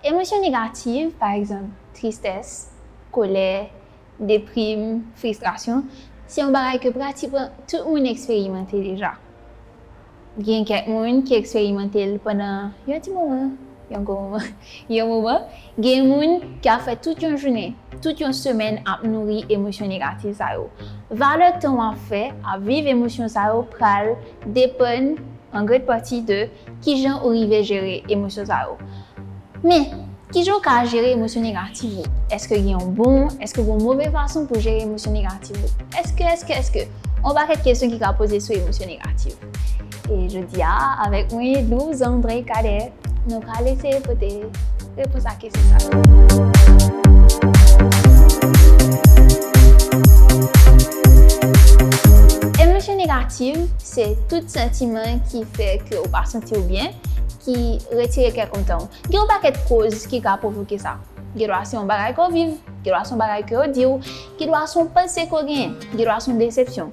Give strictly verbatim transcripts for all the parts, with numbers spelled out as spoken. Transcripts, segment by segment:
Emosyon negatif, pa egzanp, tristès, kolè, deprim, fristrasyon, se yon bagay ke pratikman tout moun eksperimante deja. Gen kèk moun ki eksperimante l pandan yon ti moman, yon gwo moman, yon moman. Gen moun ki ap fè tout yon jounen, tout yon semèn ap nouri emosyon negatif sa yo. Valè tan w ap fè ap viv emosyon sa yo pral depann an grande pati de kijan ou rive jere emosyon sa yo. Men, kijan ou ka jere emosyon negatif ou? Èske gen yon bon, èske gen yon move fason pou jere emosyon negatif ou? Èske, èske, èske? Yon pakèt kesyon ki ka poze sou emosyon negatif. E jodi a, avèk mwen, Lourdes André Cadet, nou pral eseye pote repons a kesyon sa yo. Emosyon negatif, se tout santiman ki fè ke ou pa santi w byen, ki retire kè kontan w. Gen yon pakèt koz ki ka pwovoke sa. Gen dwa se yon bagay ke w viv, gen dwa se yon bagay ke yo di w, gen dwa se yon panse ke w genyen, gen dwa se yon desepsyon.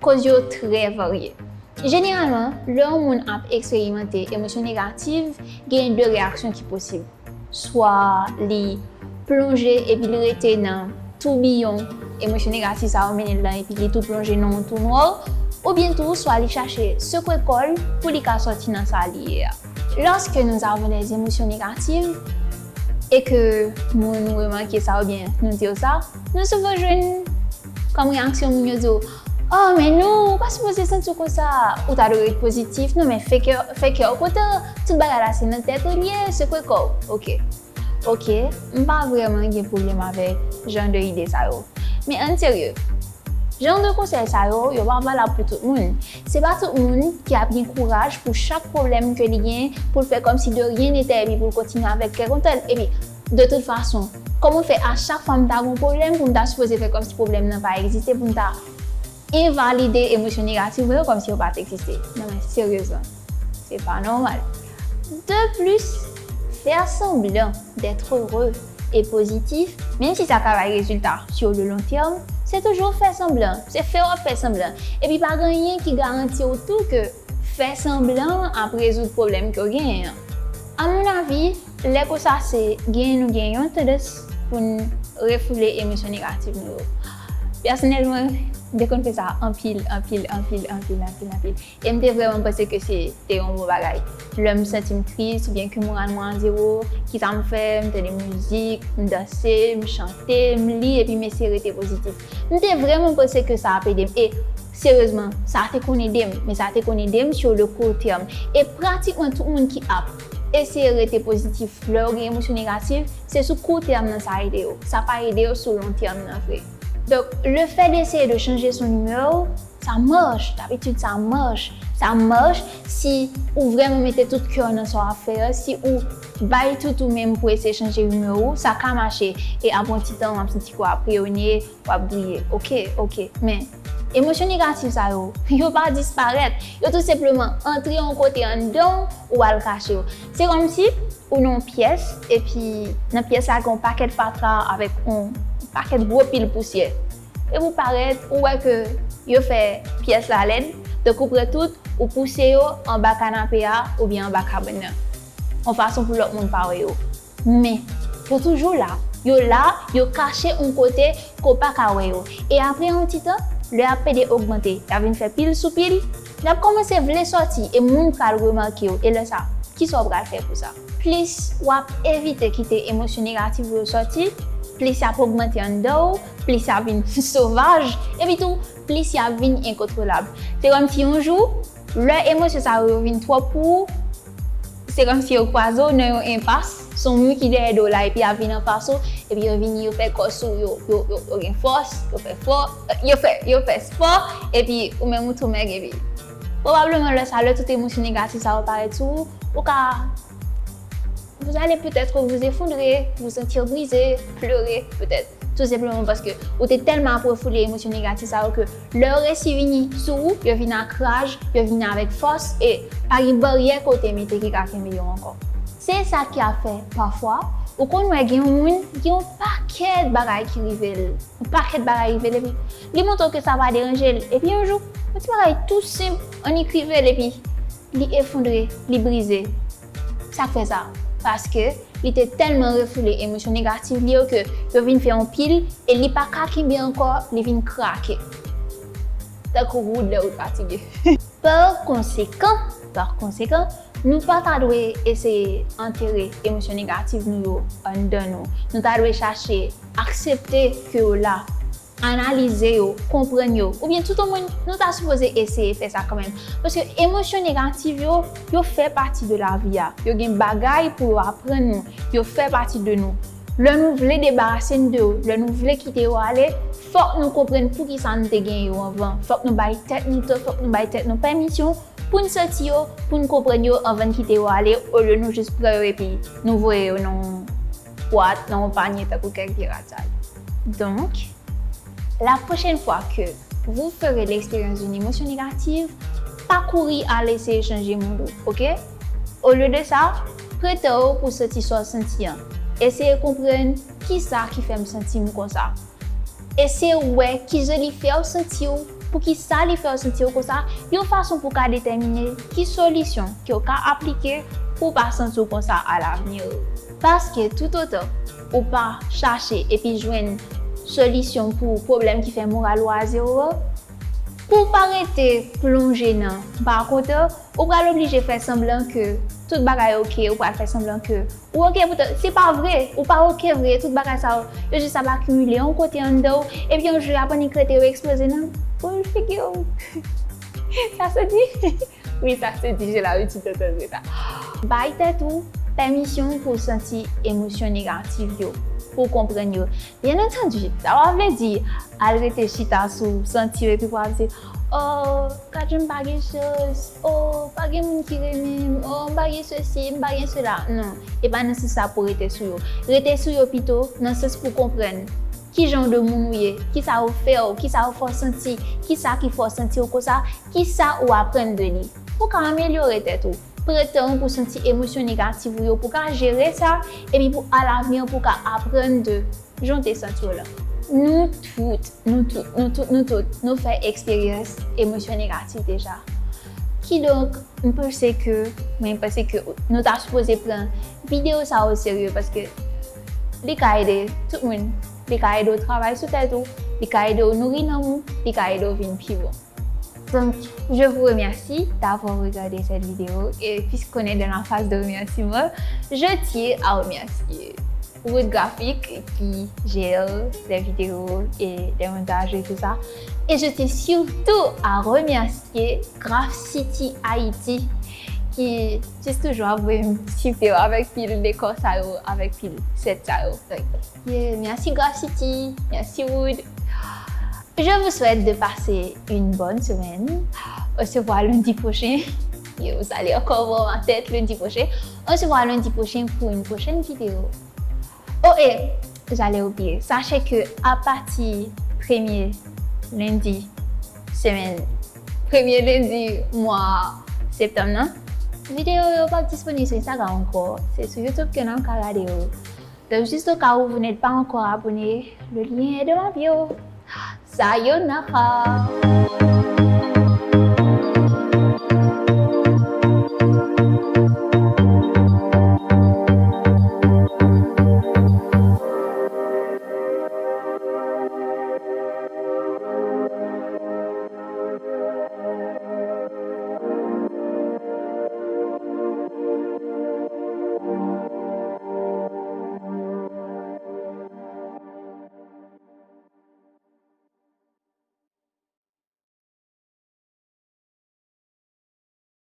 Koz yo trè varye. Jeneralman, lè yon moun ap eksperimante emosyon negatif, gen de reyaksyon ki posib. Swa li plonje epi li rete nan toubiyon emosyon negatif sa yo mennen l lan epi li tou plonje nan yon twou nwa, oubyen tou swa li chache sekwe kò l pou li ka sòti nan sa li ye a. Lorsque nous avons des émotions négatives e ke moun remake sa oubyen nou di yo sa, nou souvan jwenn kòm reyaksyon moun yo di w, "Oh, men non, ou pa sipoze santi w konsa. Ou ta dwe ret pozitif. Non, men fè kè, fè kè w kontan. Tout bagay la se nan tèt ou l ye, sekwe kò w." Oke. Oke, m pa vrèman gen pwoblèm avèk jan de ide sa yo. Men ann serye, jan de konsèy sa yo, yo pa valab pou tout moun. Se pa tout moun ki ap gen kouraj pou chak pwoblèm ke li gen, pou l fè kòmsi de rien n'était epi pou l kontinye avèk kè kontan l. Epi, de tout fason, kòman fè a chak fwa m ta gen yon pwoblèm pou m ta sipoze fè kòmsi pwoblèm nan pa egziste, pou m ta envalide emosyon negatif mwen yo kòmsi yo pa t egziste? Non, men seryezman, se pa nòmal. De plus, faire semblant d'être heureux et positif, menm si sa ka bay rezilta sur le long terme, se toujou fè sanblan, se fè w ap fè sanblan. Epi pa gen anyen ki garanti w tou ke fè sanblan ap rezoud pwoblèm ke w genyen an. A mon avi, lè konsa se gen nou gen yon tandans pou n refoule emosyon negatif nou yo. Pèsonèlman, m te konn fè sa anpil, anpil, anpil, anpil, anpil, anpil. E m te vrèman panse ke se te yon bon bagay. Lè m santi m tris oubyen ke moral mwen an zewo, kisa m fè? M tande mizik, m danse, m chante, m li, epi m eseye rete pozitif. M te vrèman panse ke sa ap ede m. E seryezman, sa te konn ede m, men sa te konn ede m sur le court terme. E pratikman tout moun ki ap eseye rete pozitif lè yo gen emosyon negatif, se sou court terme nan sa ede yo. Sa pa ede yo sou long terme nan vre. Donk, le fait d'essayer de changer son humeur, sa mach, dabitid sa mach. Sa mach si ou vrèman mete tout kè w nan sa w ap fè a, si ou bay tout ou menm pou eseye chanje imè ou, sa ka mache. E apre yon ti tan, w ap santi kò w ap reyone, w ap griye. Oke, oke. Men, emosyon negatif sa yo, yo pa disparèt. Yo tou senpleman antre yon kote anndan w, ou al kache yo. Se kòmsi ou nan yon pyès, epi nan pyès la gen yon pakèt fatra avèk yon pakèt gwo pil pousyè. Epi ou parèt, ou wè ke yo fè pyès la lèd, donk ou pran tout, ou pouse yo anba kanape a oubyen anba kabann nan. Yon fason pou lòt moun pa wè yo. Men, yo toujou la. Yo la, yo kache yon kote ke w pa ka wè yo. E apre yon ti tan, lè y ap pede ogmante, y ap vin fè pil sou pil, y ap kòmanse vle sòti e moun pral remake yo. E lè sa, kisa w pral fè pou sa? Plis w ap evite kite emosyon negatif yo sòti, plis y ap ogmante anndan w, plis y ap vin sovaj, epi tou, plis y ap vin enkontwolab. Se kòmsi yon jou, lè emosyon sa yo, yo vin twòp pou ou, se kòmsi yo kwaze w nan yon enpas, se yon mi ki dèyè do w la, epi y ap vin anfas ou, epi yo vini, yo fè kò sou ou, yo, yo, yo, yo gen fòs, yo fè fò, yo fè, yo fè spò, epi ou menm ou tou mèg, epi pwobableman lè sa, lè tout emosyon negatif sa yo parèt sou ou, ou ka Vous allez peut-être vous effondrer, vous sentir brisé, pleurer peut-être. Tou senpleman paske ou te tèlman ap refoule emosyon negatif sa yo ke lè yo resi vini sou ou, yo vin ak raj, yo vin avèk fòs e pa gen baryè ke w te mete ki ka kenbe yo ankò. Se sa ki ap fè pafwa ou konn wè gen yon moun gen yon pakèt bagay ki rive l, yon pakèt bagay rive l epi li montre w ke sa pa deranje l. Epi yon jou, yon ti bagay tou senp annik rive l epi li efondre, li brize. Sa k fè sa? Paske li te tèlman refoule emosyon negatif li yo ke yo vin fè yon pil e li pa ka kenbe ankò, li vin krake. Tankou wood lè wood fatige. Pa konsekan, pa konsekan, nou pa ta dwe eseye antere emosyon negatif nou yo anndan nou. Nou ta dwe chache aksepte ke yo la, analize yo, konprann yo, oubyen toutomwen nou ta sipoze eseye fè sa kanmenm. Paske emosyon negatif yo, yo fè pati de lavi a. Yo gen bagay pou yo aprann nou, yo fè pati de nou. Lè nou vle debarase n de yo, lè nou vle kite yo ale, fòk nou konprann poukisa nou te gen yo anvan. Fòk nou bay tèt nou tan, fòk nou bay tèt nou pèmisyon pou n santi yo, pou n konprann yo anvan n kite yo ale, olye nou jis pran yo epi nou voye yo nan yon bwat, nan yon panye tankou kèk vye rat sal. Donc, la prochaine fois que vous ferez l'expérience d'une émotion négative, pa kouri al eseye chanje mood ou, ok? Olye de sa, prete w pou santi sa w santi an. Eseye konprann kisa ki fè m santi m konsa. Eseye wè kijan li fè w santi w, poukisa li fè w santi w konsa, yon fason pou w ka detèmine ki solisyon ke w ka aplike pou w pa santi w konsa alavni. Paske toutotan ou pa chache epi jwenn solisyon pou pwoblèm ki fè moral ou a zewo, pou w pa rete plonje nan pa kontan, ou pral oblije fè sanblan ke tout bagay oke, ou pral fè sanblan ke ou oke, poutan se pa vre, ou pa oke vre, tout bagay sa yo, yo jis ap akimile yon kote anndan w, epi yon jou y ap annik rete yo eksploze nan boul figi w. Sa se di? Wi, sa se di, j'ai l'habitude d'entendre ça. Bay tèt ou pèmisyon pou w santi emosyon negatif yo, pou w konprann yo. Byen antandi, sa pa vle di al rete chita sou santi w epi pou w ap di, oh, gad jan m pa gen chans, oh, pa gen moun ki renmen m, oh, m pa gen sesi, m pa gen sela. Non, e pa nan sans sa pou w rete sou yo. Rete sou yo pito nan sans pou w konprann ki jan de moun ou ye, kisa yo fè w, kisa yo fè w santi, kisa ki fè w santi w konsa, kisa ou aprann de li. Pou w ka amelyore tèt ou, pran tan w pou w santi emosyon negatif ou yo, pou w ka jere sa, epi pou alavni pou w ka aprann de jan w te santi w lan. Nou tout, nou tout, nou tout, nou tout, nou fè eksperyans emosyon negatif deja. Kidonk, m panse ke, mwen panse ke nou ta sipoze pran videyo sa o serye paske li ka ede tout moun. Li ka ede w travay sou tèt ou, li ka ede w nouri nanm ou, li ka ede w vin pi bon. Donc, je vous remercie d'avoir regardé cette vidéo et puisqu'on est dans la phase de remerciement, je tiens à remercier Wood Graphic qui gère les vidéos et les montages et tout ça. Et je tiens surtout à remercier Graph City Haïti ki jis toujou ap voye m sipè avèk pil dekò sa yo, avèk pil sèt sa yo. Like, yeah, merci Graph City, merci Wood. Je vous souhaite de passer une bonne semaine. On se voit lundi prochain. Yo, sa li ankò bò ma tèt, lundi prochain. On se voit lundi prochain pour une prochaine vidéo. Oh, et j'allais oublier. Sachez que à partir premye lendi semèn, premye lendi mwa septanm nan, videyo yo p ap disponib sou Instagram ankò. Se sou YouTube ke n ap ka gade yo. Donc, juste au cas où vous n'êtes pas encore abonné, le lien est dans ma bio. Sayonara!